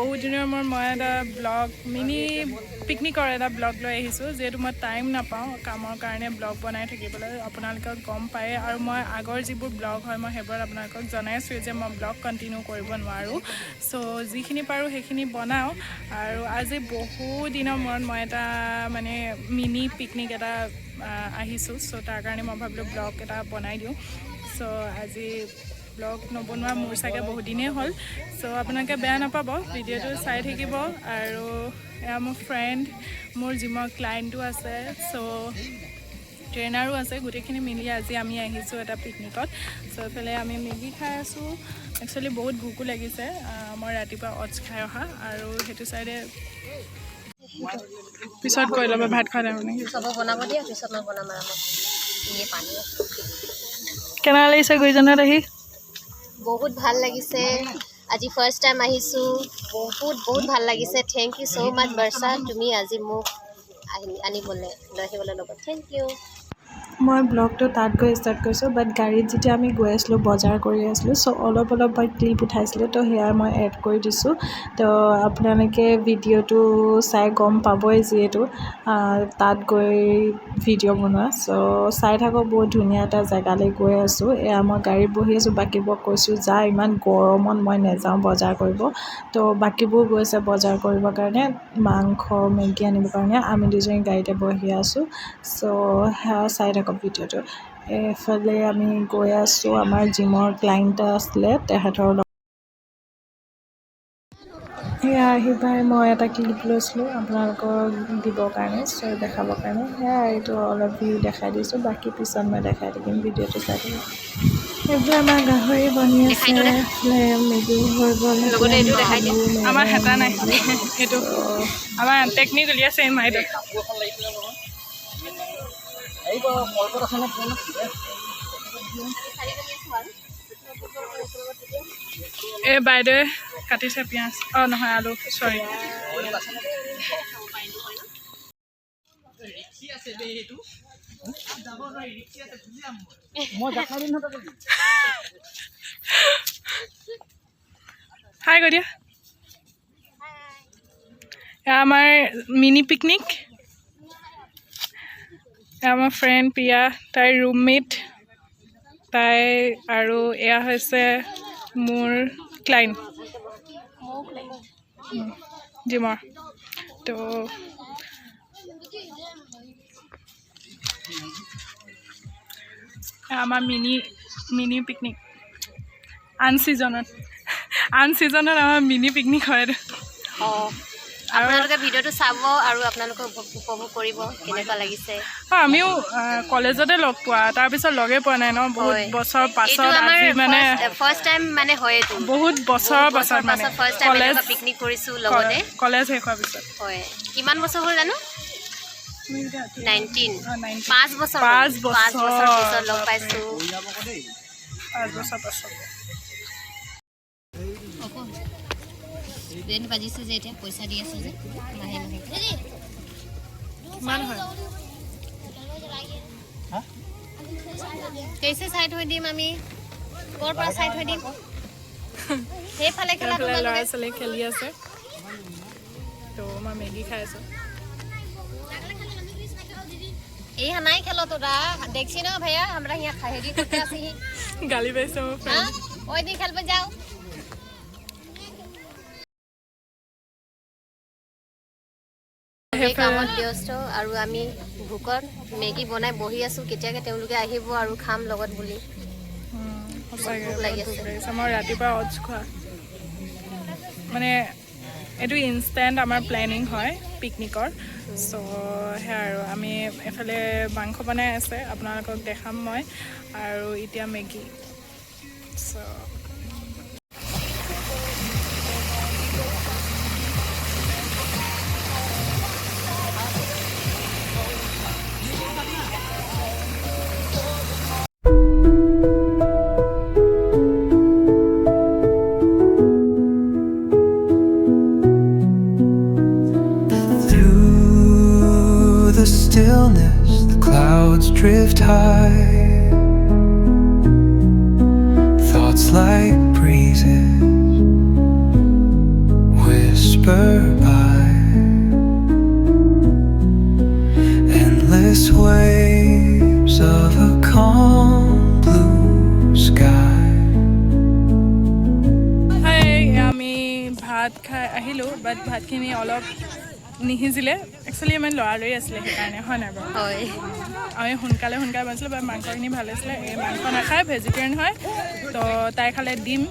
বহুত দিনৰ মূৰত মই এটা ব্লগ, মিনি পিকনিকৰ এটা ব্লগ লৈ আহিছোঁ। যিহেতু মই টাইম নাপাওঁ কামৰ কাৰণে ব্লগ বনাই থাকিবলৈ, আপোনালোকক গম পায়। আৰু মই আগৰ যিবোৰ ব্লগ হয়, মই সেইবোৰত আপোনালোকক জনাইছোঁ যে মই ব্লগ কণ্টিনিউ কৰিব নোৱাৰোঁ। চ' যিখিনি পাৰোঁ সেইখিনি বনাওঁ। আৰু আজি বহু দিনৰ মূৰত মই এটা মানে মিনি পিকনিক এটা আহিছোঁ। চ' তাৰ কাৰণে মই ভাবিলোঁ ব্লগ এটা বনাই দিওঁ। চ' আজি ব্লগ নবনোৱা মোৰ চাগে বহুত দিনেই হ'ল। চ' আপোনালোকে বেয়া নাপাব, ভিডিঅ'টো চাই থাকিব। আৰু এয়া মোৰ ফ্ৰেণ্ড, মোৰ জিমৰ ক্লাইণ্টো আছে, চ' ট্ৰেইনাৰো আছে। গোটেইখিনি মিলি আজি আমি আহিছোঁ এটা পিকনিকত। চ' এইফালে আমি মেগী খাই আছোঁ। একচুৱেলি বহুত ভোকো লাগিছে। মই ৰাতিপুৱা অটছ খাই অহা। আৰু সেইটো চাইডে পিছত গৈ ল'ব, ভাত খোৱা টাইম নেকি। চবক বনাব দিয়া, পিছত মই বনাম আৰামত। এনেই পানী। কেনেকুৱা লাগিছে গুইজানত আহি? বহুত ভাল লাগিছে। আজি ফাৰ্ষ্ট টাইম আহিছোঁ, বহুত বহুত ভাল লাগিছে। Thank you so মাছ বৰ্ষা, তুমি আজি মোক আহি আনিবলৈ, লৈ আহিবলৈ লগত। Thank you. মই ব্লগটো তাত গৈ ষ্টাৰ্ট কৰিছোঁ, বাট গাড়ীত যেতিয়া আমি গৈ আছিলোঁ, বজাৰ কৰি আছিলোঁ, চ' অলপ অলপ মই ক্লিপ উঠাইছিলোঁ। তো সেয়া মই এড কৰি দিছোঁ। তো আপোনালোকে ভিডিঅ'টো চাই গম পাবই, যিহেতু তাত গৈ ভিডিঅ' বনোৱা। চ' চাই থাকক, বহুত ধুনীয়া এটা জেগালৈ গৈ আছোঁ। এয়া মই গাড়ীত বহি আছোঁ, বাকীবোৰক কৈছোঁ, যা, ইমান গৰমত মই নেযাওঁ বজাৰ কৰিব। তো বাকীবোৰ গৈছে বজাৰ কৰিবৰ কাৰণে, মাংস, মেগী আনিবৰ কাৰণে। আমি দুজনী গাড়ীতে বহি আছোঁ। চ' সেয়া চাই থাকক ভিডিঅ'টো। এইফালে আমি গৈ আছোঁ, আমাৰ জিমৰ ক্লাইণ্ট আছিলে, তেখেতৰ লগত। সেয়া আহি পাই মই এটা ক্লিপ লৈছিলোঁ আপোনালোকক দিবৰ কাৰণে, চ' দেখাবৰ কাৰণে। সেয়া এইটো অলপ ভিউ দেখাই দিছোঁ, বাকী পিছত মই দেখাই থাকিম। ভিডিঅ'টো চাই থাকিম। এইফালে আমাৰ গাহৰি বনি আছে, এইফালে মেগী হৈ গ'ল। লগতে এইটো দেখাই দিয়া। আমাৰ হেতা নাই, এইটো আমাৰ টেকনিক উলিয়াইছে এই মাইটো। কাপোৰ এখন লাগিছিলে নহয়। আহিব, কলপাত আছে নে পুৰণা? এই বাইদেৱে কাটিছে পিঁয়াজ, অঁ নহয়, আলু, চৰি। ৰিক্সি আছে বে এইটো। যাব নোৱাৰি, ৰিক্সি আছে, গুচি যাম মই। মই দেখাই দিম নহয় তোক। হাই কৈ দিয়া। এয়া আমাৰ মিনি পিকনিক। এয়া আমাৰ ফ্ৰেণ্ড প্ৰিয়া, তাইৰ ৰুমমেট তাই। আৰু এয়া হৈছে মোৰ ক্লাইণ্ট জিমৰ। তো এয়া আমাৰ মিনি মিনি পিকনিক। আনচিজনত আমাৰ মিনি পিকনিক হয় এইটো। অঁ, আপোনালোকে ভিডিঅ'টো চাব আৰু আপোনালোকে উপভোগ কৰিব কেনেকুৱা লাগিছে। অঁ, আমিও কলেজতে লগ পোৱা, তাৰপিছত লগেই পোৱা নাই ন বহুত বছৰ এইটো পাছত। আমাৰ আজি মানে ফাৰ্ষ্ট টাইম মানে হয় এইটো। বহুত বছৰৰ পাছত মানে ফাৰ্ষ্ট টাইম কলেজ এনেকুৱা পিকনিক কৰিছোঁ লগতে। কলেজ শেষ হোৱাৰ পিছত। হয়, কিমান বছৰ হ'ল জানো? 19। অঁ, 19। 5 বছৰ হ'ল। 5 5 বছৰ বছৰ, পিছত লগ বাপৰে। পাইছোঁ। 5 বছৰ পাছত। ৰেণ্ট বাজিছে যে, এতিয়া পইচা দি আছোঁ যে মাহে মাহে। কিমান হয়? কেইছে চাই থৈ দিম, আমি ক'ৰ পৰা চাই থৈ দিম? সেইফালে খেলা। এইফালে ল'ৰা তোমালোকে ছোৱালী খেলি আছে। তো মই মেগী খাই আছোঁ। यहाँ नहीं खेलो तोरा देखছি না ভাইয়া, हमरा यहाँ हेरी करते आसी। গালি পাইছে মোৰ हाँ। ফ্ৰেণ্ড। ওই দিন খেলবে যাও। এই কামত ব্যস্ত আৰু আমি ভোকত মেগী বনাই বহি আছোঁ, কেতিয়াকে তেওঁলোকে আহিব আৰু খাম লগত বুলি। সঁচাকৈ। ভোক লাগি বহুত ভোক আছে। লাগিছে। মই ৰাতিপুৱা অটছ খোৱা। মানে এইটো ইনষ্টেণ্ট আমাৰ প্লেনিং হয় পিকনিকৰ। চ' সেয়া আৰু আমি এফালে মাংস বনাই আছে, আপোনালোকক দেখাম মই। আৰু এতিয়া Maggi. So' Through the stillness, the clouds drift high. Thoughts like breezes whisper by. Endless waves of a calm blue sky. হাই, আমি ভাত খাই আহিলোঁ, বাট ভাতখিনি অলপ নিসিজিলে। একচুৱেলি ইমান লৰালৰি আছিলে, সেইকাৰণে, হয় নাই বাৰু? হয়। আমি সোনকালে সোনকালে বনাইছিলোঁ, বাট মাংসখিনি ভাল আছিলে। এই মাংস নাখায়, ভেজিটেৰিয়ান হয়, তো তাই খালে ডিম।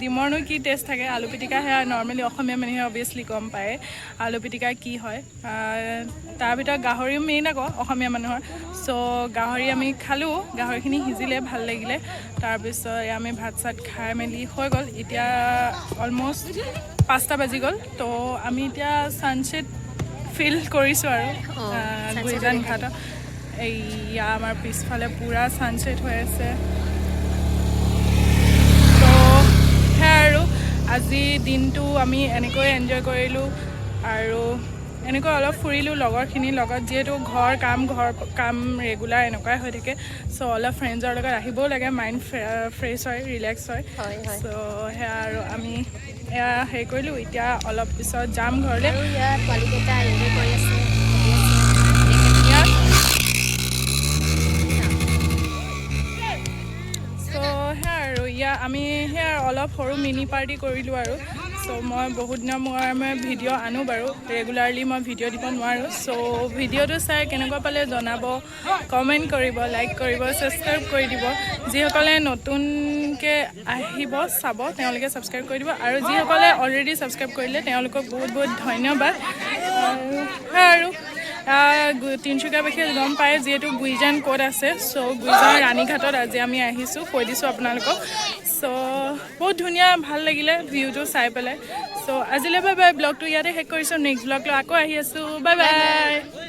ডিমৰনো কি টেষ্ট থাকে? আলু পিটিকা সেয়া নৰ্মেলি অসমীয়া মানুহে অভিয়াছলি গম পায় আলু পিটিকা কি হয়। তাৰ ভিতৰত গাহৰিও মেইন আকৌ অসমীয়া মানুহৰ। চ' গাহৰি আমি খালোঁ, গাহৰিখিনি সিজিলে, ভাল লাগিলে। তাৰপিছত এয়া আমি ভাত চাত খাই মেলি হৈ গ'ল। এতিয়া অলমষ্ট 5টা বাজি গ'ল। তো আমি এতিয়া ছানছেট ফিল কৰিছোঁ আৰু sunset Guijan দেখাই। ঘাটত এইয়া আমাৰ পিছফালে পূৰা ছানছেট হৈ আছে। তো সেয়াই আৰু আজি দিনটো আমি এনেকৈ এনজয় কৰিলোঁ আৰু এনেকৈ অলপ ফুৰিলোঁ লগৰখিনিৰ লগত। যিহেতু ঘৰ কাম, ঘৰ কাম, ৰেগুলাৰ এনেকুৱাই হৈ থাকে, চ' অলপ ফ্ৰেণ্ডছৰ লগত আহিবও লাগে, মাইণ্ড ফ্ৰেছ হয়, ৰিলেক্স হয়। হয় হয় চ' সেয়া আৰু আমি এয়া হেৰি কৰিলোঁ। এতিয়া অলপ পিছত যাম ঘৰলৈ। আৰু ইয়াত পোৱালীকেইটা এনজয় কৰি আছে। ইয়াত চ' সেয়া আৰু ইয়াৰ আমি সেয়া অলপ সৰু মিনি পাৰ্টি কৰিলোঁ আৰু। চ' মই বহুত দিনৰ মূৰে মই ভিডিঅ' আনো বাৰু, ৰেগুলাৰলি মই ভিডিঅ' দিব নোৱাৰোঁ। চ' ভিডিঅ'টো চাই কেনেকুৱা পালে জনাব, কমেণ্ট কৰিব, লাইক কৰিব, ছাবস্ক্ৰাইব কৰি দিব। যিসকলে নতুনকৈ আহিব চাব, তেওঁলোকে ছাবস্ক্ৰাইব কৰি দিব আৰু যিসকলে অলৰেডি ছাবস্ক্ৰাইব কৰিলে, তেওঁলোকক বহুত বহুত ধন্যবাদ। আৰু সেয়া আৰু তিনিচুকীয়াবাসীয়ে গম পায় যিহেতু গুইজান ক'ত আছে। চ' গুইজান ৰাণীঘাটত আজি আমি আহিছোঁ, কৈ দিছোঁ আপোনালোকক। চ' বহুত ধুনীয়া, ভাল লাগিলে ভিউটো চাই পেলাই। চ' আজিলৈ বাই বাই, ব্লগটো ইয়াতে শেষ কৰিছোঁ। নেক্সট ব্লগ লৈ আকৌ আহি আছোঁ। Bye bye.